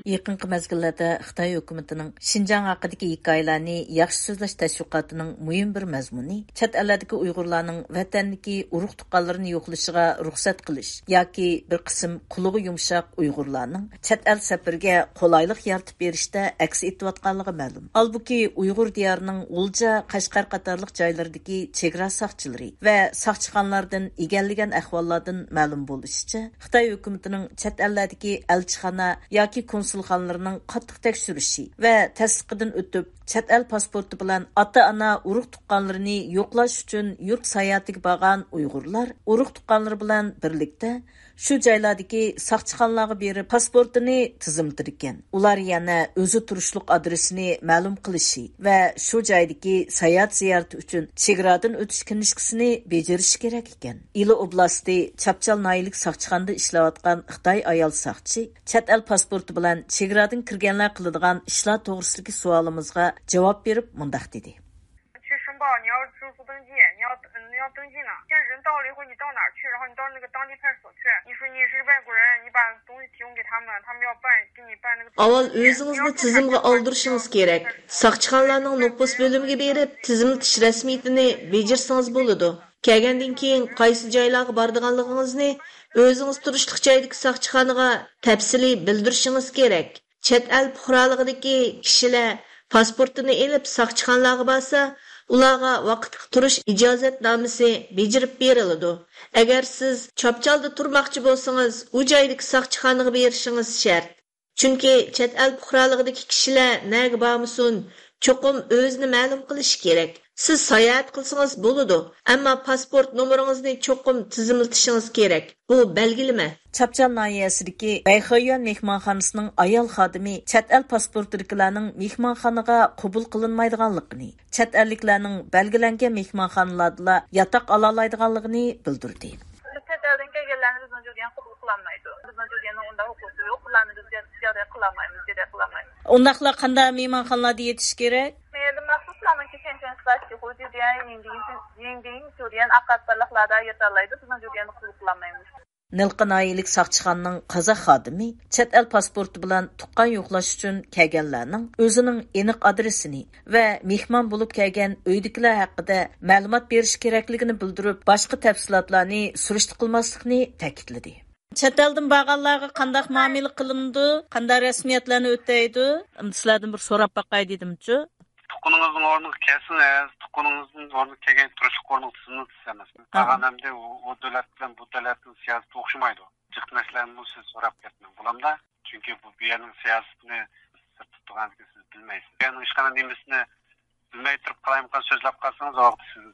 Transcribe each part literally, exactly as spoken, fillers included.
يېقىنقى مەزگىللەردە خىتاي ھۆكۈمىتىنىڭ شىنجاڭ ھەققىدىكى ھېكايىلەرنى ياخشى سۆزلەش تەشۋىقاتىنىڭ مۇھىم بىر مەزمۇنى چەت ئەللەردىكى ئۇيغۇرلارنىڭ ۋەتەندىكى ئۇرۇق تۇغقانلىرىنى يوقلىشىغا رۇخسەت قىلىش ياكى بىر قىسىم قۇلىقى يۇمشاق ئۇيغۇرلارنىڭ چەت ئەل سەپىرىگە قولايلىق يارىتىپ بېرىشتە ئەكس ئېتىۋاتقانلىقى مەلۇم. ھالبۇكى، ئۇيغۇر دىيارىنىڭ غۇلجا، قەشقەر قاتارلىق جايلىرىدىكى چېگرا ساقچىلىرى ۋە ساقچىخانىلاردىن ئىگىلىگەن ئەھۋاللاردىن مەلۇم بولۇشىچە، خىتاي ھۆكۈمىتىنىڭ چەت ئەللەردىكى ئەلچىخانا ياكى كونسۇلخانىلىرىنىڭ قاتتىق تەكشۈرۈشى ۋە تەستىقىدىن ئۆتۈپ، چەت ئەل پاسپورتى بىلەن ئاتا-ئانا، ئۇرۇق-تۇغقانلىرىنى يوقلاش ئۈچۈن يۇرت ساياھىتىگە بارغان ئۇيغۇرلار ئۇرۇق- تۇغقانلىرى بىلەن بىرلىكتە شۇ جايلاردىكى ساقچىخانىلارغا بېرىپ، پاسپورتىنى تىزىملىتىدىكەن. ئۇلار يەنە ئۆزى تۇرۇشلۇق ئادرېسىنى مەلۇم قىلىشى ۋە شۇ جايدىكى ساياھەت زىيارىتى ئۈچۈن چېگرادىن ئۆتۈش كىنىشكىسىنى بېجىرىشى كېرەك ئىكەن. ئىلى ئوبلاستى چاپچال ناھىيەلىك ساقچىخانىدا ئىشلەۋاتقان خىتاي ئايال ساقچى چەت ئەل پاسپورتى بىلەن چېگرادىن كىرگەنلەر قىلىدىغان ئىشلار توغرىسىدىكى سوئالىمىزغا جاۋاب بېرىپ مۇنداق دېدى. 去申报，你要住宿登记，你要你要登记呢。现在人到了以后，你到哪儿去，然后你到那个当地派出所去，你说你是外国人，你把东西提供给他们，他们要办给你办那个。ئاۋۋال ئۆزىڭىزنى تىزىمغا ئالدۇرۇشىڭىز كېرەك. ساقچىخانىلارنىڭ نوپۇس بۆلۈمىگە بېرىپ، تىزىملىتىش رەسمىيىتىنى بېجىرسىڭىز بولىدۇ. كەلگەندىن كېيىن قايسى جايلارغا بارىدىغانلىقىڭىزنى ئۆزىڭىز تۇرۇشلۇق جايدىكى ساقچىخانىغا تەپسىلىي بىلدۈرۈشىڭىز كېرەك. چەت ئەل پۇقرالىقىدىكى كىشىلەر پاسپورتىنى ئېلىپ ساقچىخانىلارغا بارسا، ئۇلارغا ۋاقىتلىق تۇرۇش ئىجازەتنامىسى بېجىرىپ بېرىلىدۇ. ئەگەر سىز چاپچالدا تۇرماقچى بولسىڭىز، ئۇ جايدىكى ساقچىخانىغا بېرىشىڭىز شەرت. چۈنكى چەت ئەل پۇقرالىقىدىكى كىشىلەر نەگە بارمىسۇن، چوقۇم ئۆزىنى مەلۇم قىلىشى كېرەك. سىز ساياھەت قىلسىڭىز بولىدۇ، ئەمما پاسپورت نومۇرىڭىزنى چوقۇم تىزىملىتىشىڭىز كېرەك. بۇ بەلگىلىمە. چاپچال ناھىيەسىدىكى بەيخەييۈەن مېھمانخانىسىنىڭ ئايال خادىمى چەت ئەل پاسپورتىدىكىلەرنىڭ مېھمانخانىغا قوبۇل قىلىنمايدىغانلىقىنى، چەت ئەللىكلەرنىڭ بەلگىلەنگەن مېھمانخانىلاردىلا ياتاق ئالالايدىغانلىقىنى بىلدۈردى. بىز چەت ئەلدىن كەلگەنلەرنى بىزنىڭ جۇديەن قوبۇل قىلالمايدۇ. بىزنىڭ جۇديەننىڭ ئۇنداق ھوقۇقى يوق، بۇلارنى بىز جەدە قىلالمايمىز، جەدە قىلالمايمىز. ئۇنداقلار قانداق مېھمانخانىلاردا يېتىشى كېرەك؟ مەيەردە مەخسۇس بۇلارنىڭكى شەنشەن سىلاشى، خۇجۇديەن، يىڭدىڭ، يىڭدىڭ، جۇديەن ئاقارتقانلىقلاردا ياتالايدۇ، بىزنىڭ جۇديەننى قوبۇل قىلالمايمىز. نىلقا ناھىيەلىك ساقچىخانىنىڭ قازاق خادىمى چەت ئەل پاسپورتى بىلەن تۇغقان يوقلاش ئۈچۈن كەلگەنلەرنىڭ ئۆزىنىڭ ئېنىق ئادرېسىنى ۋە مېھمان بولۇپ كەلگەن ئۆيدىكىلەر ھەققىدە مەلۇمات بېرىشى كېرەكلىكىنى بىلدۈرۈپ، باشقا تەپسىلاتلارنى سۈرۈشتە قىلماسلىقنى تەكىتلىدى. چەت ئەلدىن بارغانلارغا قانداق مۇئامىلە قىلىنىدۇ؟ قانداق رەسمىيەتلەرنى ئۆتەيدۇ؟ ئەمدى سىلەردىن بىر سوراپ باقاي دېدىمچۇ. تۇغقىنىڭىزنىڭ ئورنىغا كەلسىڭىز، تۇغقىنىڭىزنىڭ ئورنىغا كەلگەن تۇرۇشلۇق ئورنىڭىزنى تىزىملىتىسىز ئەمەسمۇ؟ ئاھا. قالغان ئەمدى ئۇ، ئۇ دۆلەت بىلەن بۇ دۆلەتنىڭ سىياسىتى ئوخشىمايدۇ. جىق نەرسىلەرنىمۇ سىز سوراپ كەتمەڭ، بولامدا؟ چۈنكى بۇ، بۇ يەرنىڭ سىياسىتىنى سىرتتا تۇرغاندىكىن سىز بىلمەيسىز. بۇ يەرنىڭ ھېچقانداق نېمىسىنى بىلمەي تۇرۇپ قالايمىقان سۆزلەپ قالسىڭىز، ئۇ ۋاقىتتا سىز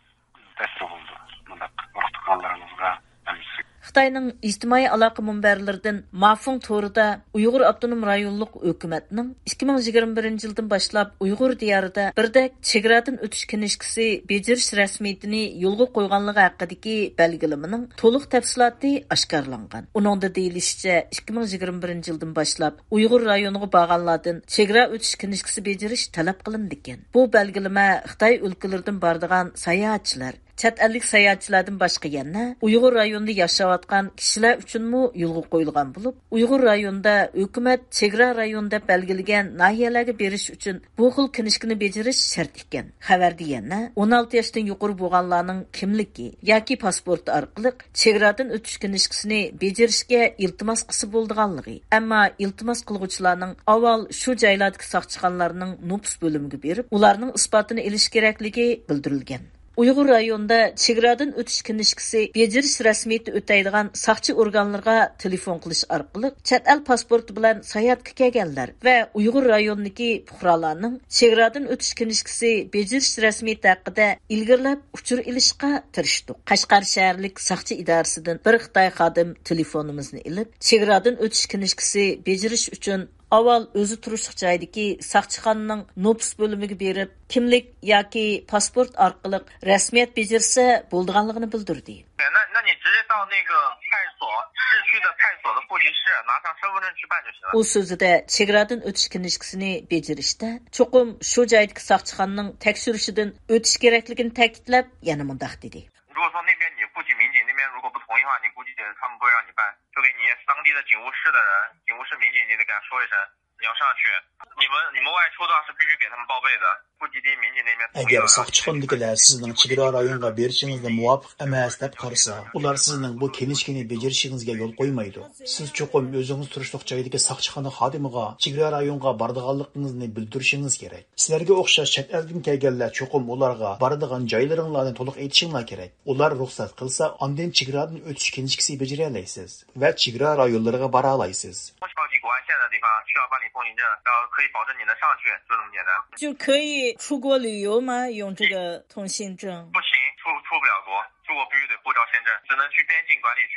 دەسسىرە بولىدۇ. مۇنداق ئۇرۇق تۇغقانلىرىڭىزغا ھەممىسىگە. خىتاينىڭ ئىجتىمائىي ئالاقە مۇنبەرلىرىدىن مافۇڭ تورىدا ئۇيغۇر ئاپتونوم رايونلۇق ھۆكۈمەتنىڭ ئىككى مىڭ يىگىرمە بىرىنچى يىلدىن باشلاپ ئۇيغۇر دىيارىدا بىردەك چېگرادىن ئۆتۈش كىنىشكىسى بېجىرىش رەسمىيىتىنى يولغا قويغانلىقى ھەققىدىكى بەلگىلىمىنىڭ تولۇق تەپسىلاتى ئاشكارىلانغان. ئۇنىڭدا دېيىلىشىچە، ئىككى مىڭ يىگىرمە بىرىنچى يىلدىن باشلاپ ئۇيغۇر رايونىغا بارغانلاردىن چېگرا ئۆتۈش كىنىشكىسى بېجىرىش تەلەپ قىلىنىدىكەن. بۇ بەلگىلىمە خىتاي ئۆلكىلىرىدىن بارىدىغان ساياھەتچىلەر، چەت ئەللىك ساياھەتچىلەردىن باشقا يەنە ئۇيغۇر رايونىدا ياشاۋاتقان كىشىلەر ئۈچۈنمۇ يولغا قويۇلغان بولۇپ، ئۇيغۇر رايونىدا ھۆكۈمەت چېگرا رايونى دەپ بەلگىلىگەن ناھىيەلەرگە بېرىش ئۈچۈن بۇ خىل كىنىشكىنى بېجىرىش شەرت ئىكەن. خەۋەردە يەنە ئون ئالتە ياشتىن يۇقىرى بولغانلارنىڭ كىملىكى ياكى پاسپورتى ئارقىلىق چېگرادىن ئۆتۈش كىنىشكىسىنى بېجىرىشكە ئىلتىماس قىلسا بولىدىغانلىقى، ئەمما ئىلتىماس قىلغۇچىلارنىڭ ئاۋۋال شۇ جايلاردىكى ساقچىخانىلارنىڭ نوپۇس بۆلۈمىگە بېرىپ، ئۇلارنىڭ ئىسپاتىنى ئېلىش كېرەكلىكى بىلدۈرۈلگەن. ئۇيغۇر رايونىدا چېگرادىن ئۆتۈش كىنىشكىسى بېجىرىش رەسمىيىتى ئۆتەيدىغان ساقچى ئورگانلىرىغا تېلېفون قىلىش ئارقىلىق، چەت ئەل پاسپورتى بىلەن ساياھەتكە كەلگەنلەر ۋە ئۇيغۇر رايونىدىكى پۇقرالارنىڭ چېگرادىن ئۆتۈش كىنىشكىسى بېجىرىش رەسمىيىتى ھەققىدە ئىلگىرىلەپ ئۇچۇر ئېلىشقا تىرىشتۇق. قەشقەر شەھەرلىك ساقچى ئىدارىسىدىن بىر خىتاي خادىم تېلېفونىمىزنى ئېلىپ، چېگرادىن ئۆتۈش كىنىشكىسى بېجىرىش ئۈچۈن ئاۋۋال ئۆزى تۇرۇشلۇق جايدىكى ساقچىخانىنىڭ نوپۇس بۆلۈمىگە بېرىپ، كىملىك ياكى پاسپورت ئارقىلىق رەسمىيەت بېجىرسە بولىدىغانلىقىنى بىلدۈردى. 那那你直接到那个派出所，市区的派出所的户籍室，拿上身份证去办就行了。 ئۇ سۆزىدە چېگرادىن ئۆتۈش كىنىشكىسىنى بېجىرىشتە چوقۇم شۇ جايدىكى ساقچىخانىنىڭ تەكشۈرۈشىدىن ئۆتۈش كېرەكلىكىنى تەكىتلەپ، يەنە مۇنداق دېدى. 如果说那边你户籍民警那边如果不同意的话，你估计他们不会让你办，就给你当地的警务室的人，警务室民警，你得跟他说一声，你要上去，你们你们外出的话是必须给他们报备的。户籍地民警那边同意了。 ئەگەر ساقچىخانىدىكىلەر سىزنىڭ چېگرا رايونغا بېرىشىڭىزنى مۇۋاپىق ئەمەس دەپ قارىسا، ئۇلار سىزنىڭ بۇ كىنىشكىنى بېجىرىشىڭىزگە يول قويمايدۇ. سىز چوقۇم ئۆزىڭىز تۇرۇشلۇق جايدىكى ساقچىخانا خادىمىغا چېگرا رايونغا بارىدىغانلىقىڭىزنى بىلدۈرۈشىڭىز كېرەك. سىلەرگە ئوخشاش چەت ئەلدىن كەلگەنلەر چوقۇم ئۇلارغا بارىدىغان جايلىرىڭلارنى تولۇق ئېيتىشىڭلار كېرەك. ئۇلار رۇخسەت قىلسا، ئاندىن چېگرادىن ئۆتۈش كىنىشكىسى بېجىرەلەيسىز ۋە چېگرا رايونلىرىغا بارالايسىز. 超级国安线的地方需要办理通行证，然后可以保证你能上去，就这么简单。就可以出国旅游吗？用这个通行证？不行，出出不了国，出国必须得护照、签证，只能去边境管理区。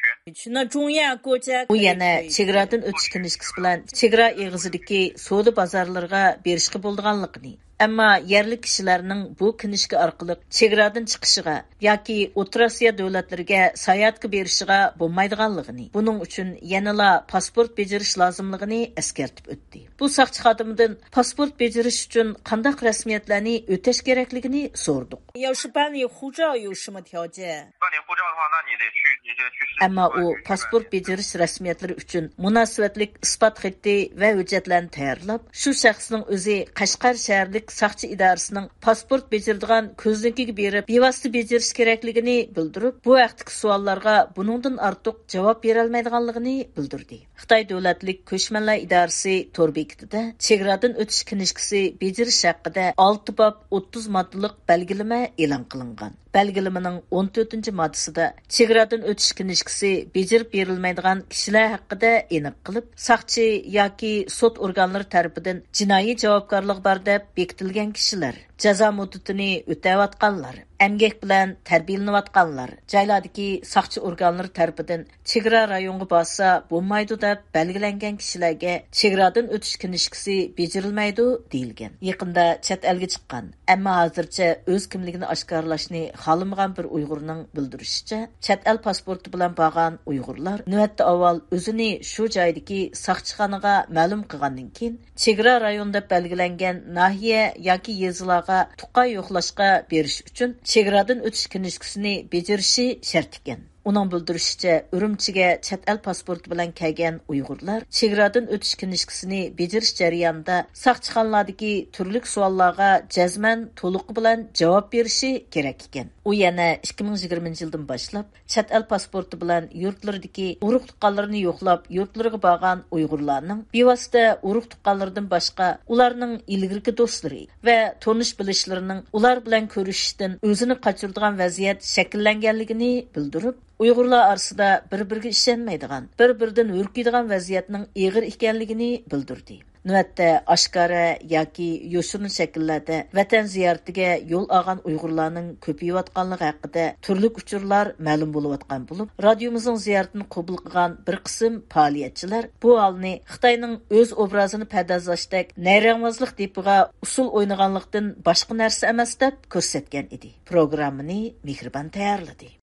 那中亚国家可以 ئۇ يەنە چېگرادىن ئۆتۈش كىنىشكىسى بىلەن چېگرا ئېغىزىدىكى سودا بازارلىرىغا بېرىشقا بولىدىغانلىقىنى، ئەمما يەرلىك كىشىلەرنىڭ بۇ كىنىشكا ئارقىلىق چېگرادىن چىقىشىغا ياكى ئوتتۇرا ئاسىيا دۆلەتلىرىگە ساياھەتكە بېرىشىغا بولمايدىغانلىقىنى، بۇنىڭ ئۈچۈن يەنىلا پاسپورت بېجىرىش لازىملىقىنى ئەسكەرتىپ ئۆتتى. بۇ ساقچى خادىمىدىن پاسپورت بېجىرىش ئۈچۈن قانداق رەسمىيەتلەرنى ئۆتەش كېرەكلىكىنى سورىدۇق. 要是办理护照有什么条件？ 办理护照的话，那你得去，你得去市 ئەمما ئۇ پاسپورت بېجىرىش رەسمىيەتلىرى ئۈچۈن مۇناسىۋەتلىك ئىسپات خېتى ۋە ھۆججەتلەرنى تەييارلاپ، شۇ شەخسنىڭ ئۆزى قەشقەر شەھەرلىك ساقچى ئىدارىسىنىڭ پاسپورت بېجىرىدىغان كۆزنىكىگە بېرىپ، بىۋاسىتە بېجىرىش كېرەكلىكىنى بىلدۈرۈپ، بۇ ھەقتىكى سوئاللارغا بۇنىڭدىن ئارتۇق جاۋاب بېرەلمەيدىغانلىقىنى بىلدۈردى. خىتاي دۆلەتلىك كۆچمەنلەر ئىدارىسى تور بېكىتىدە چېگرادىن ئۆتۈش كىنىشكىسى بېجىرىش ھەققىدە ئالتە باب ئوتتۇز ماددىلىق بەلگىلىمە ئېلان قىلىنغان. بەلگىلىمىنىڭ ئون تۆتىنچى ماددىسىدا چېگرادىن ئۆتۈش كىنىشكىسى بېجىرىپ بېرىلمەيدىغان كىشىلەر ھەققىدە ئېنىق قىلىپ، ساقچى ياكى سوت ئورگانلىرى تەرىپىدىن جىنايى جاۋابكارلىقى بار دەپ بېكىتىلگەن كىشىلەر، جازا مۇددىتىنى ئۆتەۋاتقانلار، ئەمگەك بىلەن تەربىيەلىنىۋاتقانلار، جايلاردىكى ساقچى ئورگانلىرى تەرىپىدىن چېگرا رايونغا بارسا بولمايدۇ دەپ بەلگىلەنگەن كىشىلەرگە چېگرادىن ئۆتۈش كىنىشكىسى بېجىرىلمەيدۇ دېيىلگەن. يېقىندا چەت ئەلگە چىققان، ئەمما ھازىرچە ئۆز كىملىكىنى ئاشكارىلاشنى خالىمىغان بىر ئۇيغۇرنىڭ بىلدۈرۈشىچە، چەت ئەل پاسپورتى بىلەن بارغان ئۇيغۇرلار نۆۋەتتە ئاۋۋال ئۆزىنى شۇ جايدىكى ساقچىخانىغا مەلۇم قىلغاندىن كېيىن، چېگرا رايون دەپ بەلگىلەنگەن ناھىيە ياكى يېزىلارغا تۇغقان يوقلاشقا بېرىش ئۈچۈن چېگرادىن ئۆتۈش كىنىشكىسىنى بېجىرىشى شەرت ئىكەن. ئۇنىڭ بىلدۈرۈشىچە، ئۈرۈمچىگە چەت ئەل پاسپورتى بىلەن كەلگەن ئۇيغۇرلار چېگرادىن ئۆتۈش كىنىشكىسىنى بېجىرىش جەريانىدا ساقچىخانىلاردىكى تۈرلۈك سوئاللارغا جەزمەن تولۇقى بىلەن جاۋاب بېرىشى كېرەك ئىكەن. ئۇ يەنە ئىككى مىڭ يىگىرمىنچى يىلدىن باشلاپ چەت ئەل پاسپورتى بىلەن يۇرتلىرىدىكى ئۇرۇق تۇغقانلىرىنى يوقلاپ، يۇرتلىرىغا بارغان ئۇيغۇرلارنىڭ بىۋاسىتە ئۇرۇق تۇغقانلىرىدىن باشقا، ئۇلارنىڭ ئىلگىرىكى دوستلىرى ۋە تونۇش بىلىشلىرىنىڭ ئۇلار بىلەن كۆرۈشۈشتىن ئۆزىنى قاچۇرىدىغان ۋەزىيەت شەكىللەنگەنلىكىنى بىلدۈرۈپ، ئۇيغۇرلار ئارىسىدا بىر-بىرىگە ئىشەنمەيدىغان، بىر-بىرىدىن ھۈركىيدىغان ۋەزىيەتنىڭ ئېغىر ئىكەنلىكىنى بىلدۈردى. نۆۋەتتە ئاشكارا ياكى يوشۇرۇن شەكىللەردە ۋەتەن زىيارىتىگە يول ئالغان ئۇيغۇرلارنىڭ كۆپىيىۋاتقانلىقى ھەققىدە تۈرلۈك ئۇچۇرلار مەلۇم بولۇۋاتقان بولۇپ، رادىيومىزنىڭ زىيارىتىنى قوبۇل قىلغان بىر قىسىم پائالىيەتچىلەر بۇ ھالنى خىتاينىڭ ئۆز ئوبرازىنى پەردازلاشتەك نەيرەڭۋازلىق دېپىغا ئۇسۇل ئوينىغانلىقتىن باشقا نەرسە ئەمەس دەپ كۆرسەتكەن ئىدى. پروگراممىنى مېھرىبان تەييارلىدى.